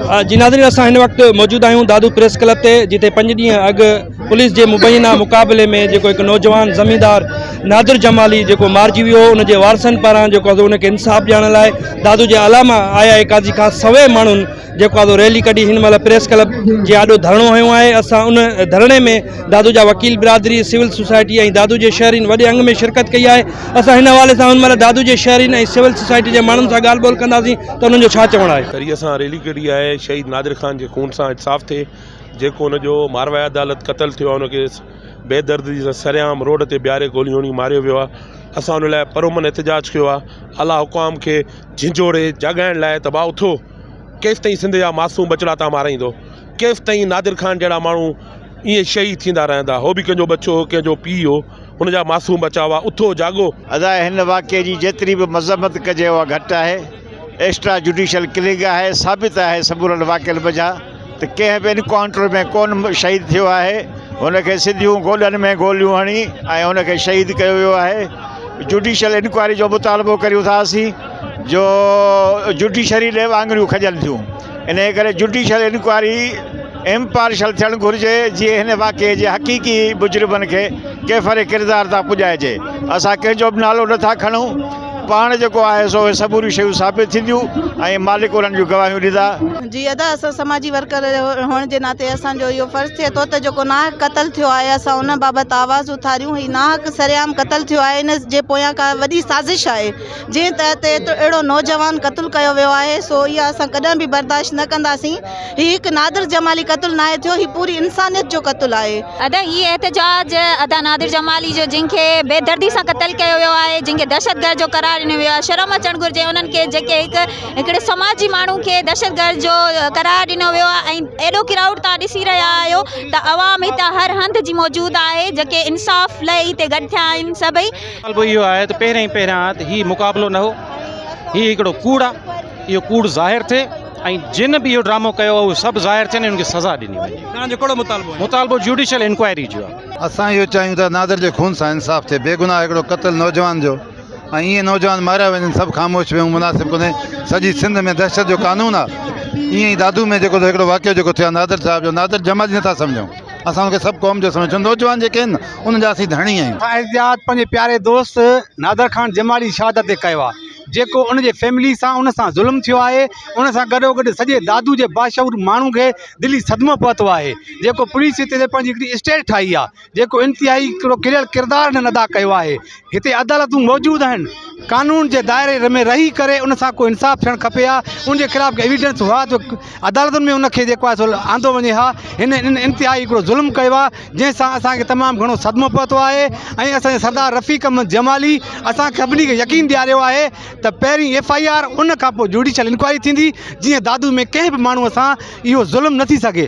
جي ناظرين اسان هن وقت موجود آهيون دادو پريس ڪلب تي جتي پنج ڏينهن اڳ پوليس جي مبينا مقابلي ۾ جيڪو هڪ نوجوان زميندار نادر جمالي جيڪو مارجي ويو هو ان جي وارثن پاران جيڪو آهي ان کي انصاف ڏيارڻ لاء دادو جي علامه آء آء قاضي کان سوين ماڻهن جيڪو آهي ريلي ڪڍي هن مهل پريس ڪلب جي آڏو ڌرڻو هنيو آهي اسان ان ڌرڻي ۾ دادو جا وڪيل برادري سول سوسائٽي ۽ دادو جي شهرين وڏي انگ ۾ شرڪت ڪئي آهي اسان هن حوالي سان هن مهل دادو جي شهرين ۽ سول سوسائٽي جي ماڻهن سان ڳالهه ٻولهه ڪنداسين ته انهن جو ڇا چوڻ آهي. ذريعي اسان ريلي ڪڍي آهي شهيد نادر خان جي خون سان انصاف ٿئي جيڪو ان جو ماروائي عدالت قتل ٿيو آهي ان کي بي دردي سان سرعام روڊ تي بيهاري گوليون هڻي ماريو ويو آهي اسان ان لاء پرامن احتجاج ڪيو آهي اعليٰ حڪام کي جهنجهوڙي جاڳائڻ لاء ته ڀاء اٿو ڪيستائين سنڌ جا معصوم ٻچڙا تان مارائيندو ڪيستائين نادر خان جهڙا ماڻهو ائين شهيد ٿيندا رهندا هو به ڪنهن جو ٻچو هو ڪنهن جو پيء هو هن جا معصوم ٻچا هئا اٿو جاڳو. ادا هن واقعي جي جيتري به مذمت ڪجي اها گهٽ آهي. ايڪسٽرا جوڊيشل ڪلنگ آهي ثابت آهي سمورن واقعن منجهان ته ڪنهن به انڪائونٽر ۾ ڪونه شهيد ٿيو آهي هن کي سڌيون گوڏن ۾ گوليون هڻي ۽ هن کي شهيد ڪيو ويو آهي جوڊيشل انڪوائري جو مطالبو ڪريون ٿا اسين جو جوڊيشري ڏي به آڱريون کڄن ٿيون انهيء ڪري جوڊيشل انڪوائري امپارشل ٿيڻ گهرجي جيئن هن واقعي جي حقيقي مجرمن کي ڪيفر ڪردار تان پڄائجي. اسان ڪنهن جو به نالو نه ٿا کڻون، پاڻ جيڪو آهي سو اهي سموريون شيون ثابت ٿينديون ۽ مالڪ انهن جون گواهيون ڏيندا. جي ادا اسان سماجي ورڪر هئڻ جي ناتي اسان جو اهو فرض ٿئي ٿو ته جيڪو ناحق قتل ٿيو آهي اسان ان بابت آواز اٿاريون هي ناحق سرعام قتل ٿيو آهي ان جي پويان ڪا وڏي سازش آهي جنهن تحت ايترو اهڙو نوجوان قتل ڪيو ويو آهي سو اها اسان ڪڏهن به برداشت نه ڪنداسين هي هڪ نادر جمالي قتل ناهي ٿيو هي پوري انسانيت جو قتل آهي. ادا هي احتجاج ادا نادر جمالي جو جن کي بيدردي سان قتل ڪيو ويو آهي جن کي دهشتگرد جو قرار ڏنو ويو آهي شرم اچڻ گهرجي انهن کي جيڪي هڪ هڪڙي سماجي ماڻهو کي دهشتگرد جو قرار ڏنو ويو آهي ۽ ايڏو ڪرائوڊ تان ڏسي رهيا آهيو ته عوام هتان هر هنڌ جي موجود آهي جيڪي انصاف لئه هتي گڏ ٿيا آهن سڀئي. مطالبو اهو آهي ته پهريائين پهريان ته هي مقابلو نه هو، هي هڪڙو ڪوڙ آهي، اهو ڪوڙ ظاهر ٿئي ۽ جن به اهو ڊرامو ڪيو آهي اهي سڀ ظاهر ٿين ۽ انهن کي سزا ڏني وڃي. توهان جو ڪهڙو مطالبو آهي؟ مطالبو جوڊيشل انڪوائري جو آهي. اسان اهو چاهيون ٿا نادر جي خون سان انصاف ٿئي، بيگناهه هڪڙو قتل نوجوان جو ۽ ائين نوجوان ماريا وڃن سڀ خاموش ويهون مناسب ڪونهي، سڄي سنڌ ۾ دهشت جو قانون آهي، ائين ئي دادو ۾ جيڪو هڪڙو واقعو جيڪو ٿيو آهي نادر صاحب جو نادر جمالي نٿا سمجهون. اسان ان کي سڀ قوم جو سمجهون نوجوان جيڪي آهن نه انهن جا اسين ڌڻي آهيون. اسان احتجاج پنهنجي پياري دوست نادر خان جمالي جي شهادت تي ڪيو آهي جيڪو ان جي فيملي سان ان سان ظلم ٿيو آهي ان سان گڏو گڏ سڄي دادو جي باشعور ماڻهو کي دلي صدمو پهتو آهي جيڪو پوليس هتي پنهنجي هڪڙي اسٽيٽ ٺاهي آهي جيڪو انتهائي هڪڙو ڪريل ڪردار هنن ادا ڪيو آهي هتي عدالتون موجود آهن قانون جي دائري ۾ رهي ڪري ان سان ڪو انصاف ٿيڻ کپي ها ان جي خلاف ايويڊنس هئا ته عدالتن ۾ ان کي جيڪو آهي سو آندو وڃي ها هن ان انتهائي هڪڙو ظلم ڪيو آهي جنهن سان اسان کي تمام گهڻو صدمو پهتو آهي ۽ اسان جي سردار رفيق احمد جمالي اسان کي سڀني کي يقين ڏياريو آهي ته پهرين ايف I R ان کان پوء جوڊيشل انڪوائري ٿيندي جيئن دادو ۾ ڪنهن به ماڻهو سان اهو ظلم نه ٿي سگهي.